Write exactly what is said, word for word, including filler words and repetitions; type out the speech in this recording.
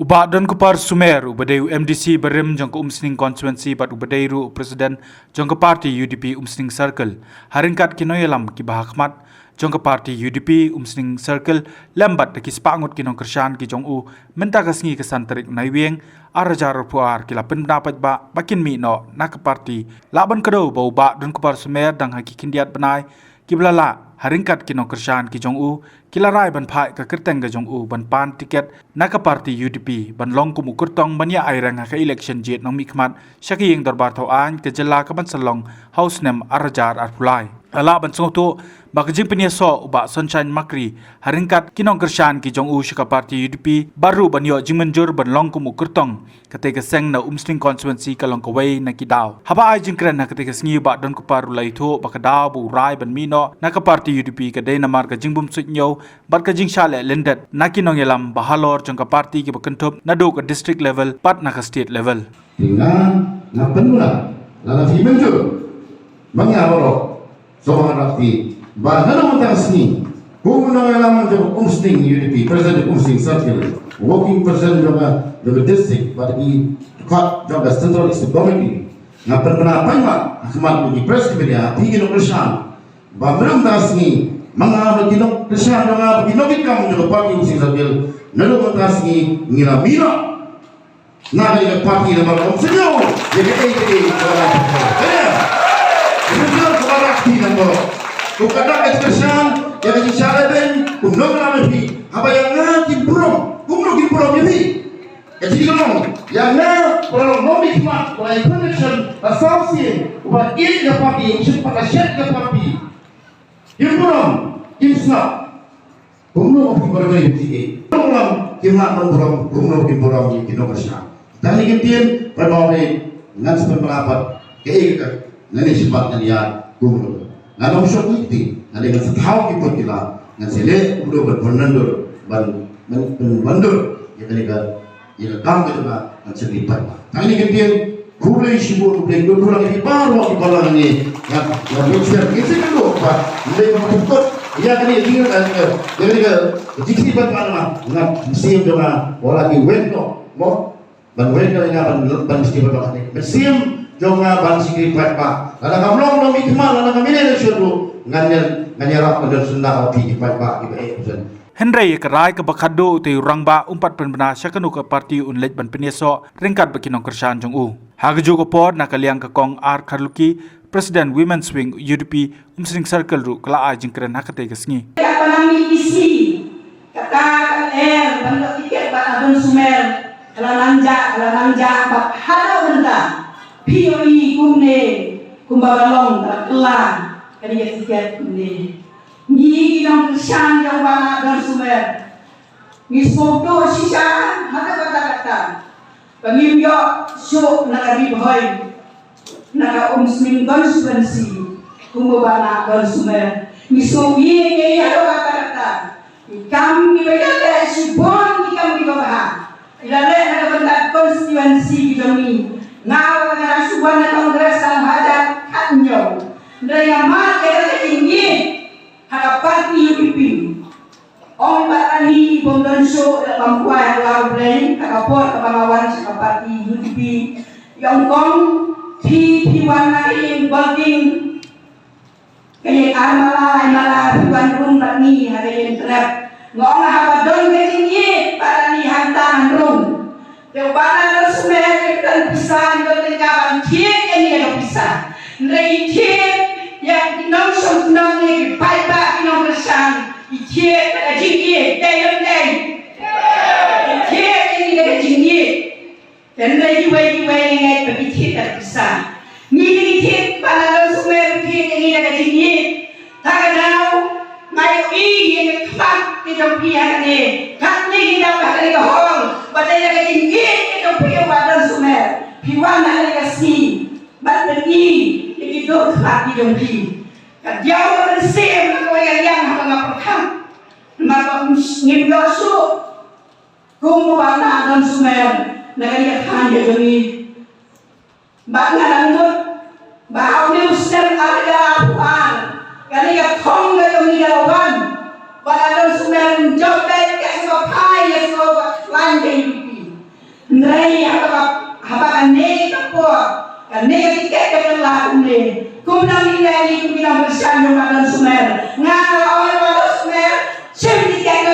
Bah Donkupar Sumer, uba dei u M D C barim jong ka Umsning Constituency bad uba dei ruh u President jong ka party U D P Umsning Circle, ha ryngkat ki nongïalam kiba ha khmat jong ka party U D P Umsning Circle, lem bad da ki spah ngut ki nongkyrshan ki jong u, mynta ka sngi ka san tarik Naiwieng, ar hajar arphew ar, ki la pynbna paidbah ba kin mih noh na ka party. Lah ban kdew ba u Bah Donkupar Sumer dang ha ki khyndiat bnai kiba la lah, ha ryngkat ki nongkyrshan ki jong u, ki la rai ban phah ka kyrteng ka jong u ban pan tiket na ka party U D P ban long kum u kyrtong ban ïa aireng ha ka election jied nongmihkhmat sha ka ïing dorbar thawaiñ ka jylla kaban sa long ha u snem ar hajar arphew lai. La lah ban sngewthuh ba ka jingpynïasoh u Bah Sunshine Makri ha ryngkat ki nongkyrshan ki jong u sha ka party U D P, bad ruh ban ïoh jingmynjur ban long kum u kyrtong katei ka seng na Umsning Constituency ka long kawei na ki daw. Haba ai jingkren ha katei ka sngi, u Bah Donkupar u la ïathuh ba ka daw ba u rai ban mih noh na ka party U D P ka dei namar ka jingbymsuidñiew bad ka jingshah leh lyndet na ki nongïalam ba halor jong ka party kiba kynthup naduh ka district level bad na ka state level. Te nga, nga pynbna, lada phi mynjur, ba nga baroh, sngewbha ïa phi, ba naduh mynta ka sngi, kum u nongïalam jong ka Umsning U D P, President Umsning Circle, Working President jong ka, jong ka district, bad ki dkhot jong ka Central Executive Committee, nga pynbna paidbah ha khmat ki press ki media, phi ki nongkyrshan, ba naduh mynta ka sngi, ma nga bad ki nongkyrshan jong nga bad ki nongkitkam jong ka party Umsning Circle, naduh mynta ka sngi ngi la mih noh na kane ka party namar ym sngewthuh ïa kaei kaei kaba la pynpaw. Ïa, ym sngewthuh kaba la pynpaw. Kum ka dak ka jingkyrshan ïa ka jingshah lehbeiñ, kum nongïalam ïa phi, haba ïa nga kim burom, kumno kim burom ïa phi? Ka jingkyrshan ïa nga, ba long nongmihkhmat, ba ïa connection ba saw sien, uba ïeit ïa ka party, u shu pat la shet ïa ka party. Kim burom, kim sngap. Kumno ki burom ïa ki, kumno kim lah ban burom, kumno kim burom ïa ki nongkyrshan. Tang ïa ki ktien, ban ong ïa ngan sa pynbna pat kaei ka, ngan ïa shu bat ngan ïa kumno. Ngan ym shong ïa ki ktien, ngan ïa ngan sa thaw ki pud ki la, ngan sa leh kumno ban pynwandur, ban, ban, ban pynwandur ïa kane ka ïa ka kam ka jong nga ngan sa pynpaw. Tang ïa kane ka ktien, khublei shibun, khublei shibun ïa phi baroh kiba la ngi. Nga, nga ïohsngew, ngi sngewthuh ba, ngi dei ban pynkut ïa kane ka jing, eh, ïa kane ka jingkit bad ba nga, nga mynsiem jong nga, wat la ki weng noh, mo, ban weng noh ïa nga ban, ban kit bad ba nga. Mynsiem jong nga ban kit bad ba. Lada ngam long nongmihkhmat, lada ngam ïaleh shuh ruh, ngan ïa, ngan ïarap ban don senda ha phi ki paidbah kiba eh. Hynrei ïa ka rai kaba khatduh, utei u rangbah um pat pynbna sha kano ka party, un leit ban pynïasoh ryngkat bad ki nongkyrshan jong u. Ha kajuh ka por, na ka liang ka Kong R Kharlukhi, President Women's Wing U D P Umsning Circle ruh ka la ai jingkren ha katei ka sngi. Kata ka er ban ïoh tiket Bah Adon Sumer ka la nang jah, ka la nang jah bad haduh mynta phi ïohi kumne, kumba ka long, ka la kylla kane ka tiket kumne. Ngi ki nongkyrshan jong Bah Adon Sumer ngi sngewthuh shisha haduh katta katta ba ngim ïoh shuh na ka Ri Bhoi, na ka Umsning constituency, kumba Bah Adon Sumer. Ngi sngewthuh ïa ki haduh katta katta. Ki kam kiba ïaleh shibun, ki kam kiba bha ki la leh na ka bynta constituency ki jong ngi. Nga, nga la shu wan na Congress tang hajar khathynñiew. Hynrei nga mad ïa ka jingïeit ha ka party U D P. Ong Bah Rani bym don shuh da bam kwai ha U Blei, ha ka por kaba nga wan sha ka party U D P. Ong kong, phi, phi wan na ka ïing Balking, ka ïing ar mala, ai mala, phi wan rung bad ngi ha ka ïing Trep. Nga ong haba don ka jingïeit, Bah Rani, hangta ngan rung. Te u Bah Adon Sumer, ïa ka pisa, ïa ka tyngka ban thied ïa ngi ïa ka pisa. Hynrei i thied ïa ki nongshong shnong, ïa ki paidbah, ki nongkyrshan, i thied da ka jingïeit, dei ne ym dei? I thied ïa ngi da ka jingïeit. Te hynrei kiwei kiwei ngi ngeit ba ki thied da ka pisa. Ngi ki thied, Bah Adon Sumer, ki thied ïa ngi da ka jingïeit. Ta ka daw, nga ïohi ïa ka khmat ka jong phi ha kane. Katne ngi dap ha kane ka hall, ba dei ïa ka jingïeit ka jong phi ïa u Bah Adon Sumer. Phi wan ha kane ka sngi ban pyni ïa ki dur khmat ki jong phi. Ka diaw ka mynsiem ka wei ka liang haba nga pyrkhat. Namar ba ngim ïoh shuh kum u Bah Adon Sumer na kane ka thaiñ ka jong ngi. Ba nga dang mut ba ha une u snem ar hajar arphew ar, kane ka thong ka jong ngi ka la wan. Bah Adon Sumer, jop beit ka sngewbha, ka sngewbha khlaiñ ka U D P. Hynrei haba, haba kane ka por, kane ka tiket ka kylla kumne. Kumno ngi ïa ngi kum ki nongkyrshan jong ka Don Smer. Nga la ong ïa ka Don Smer, shim tiket ka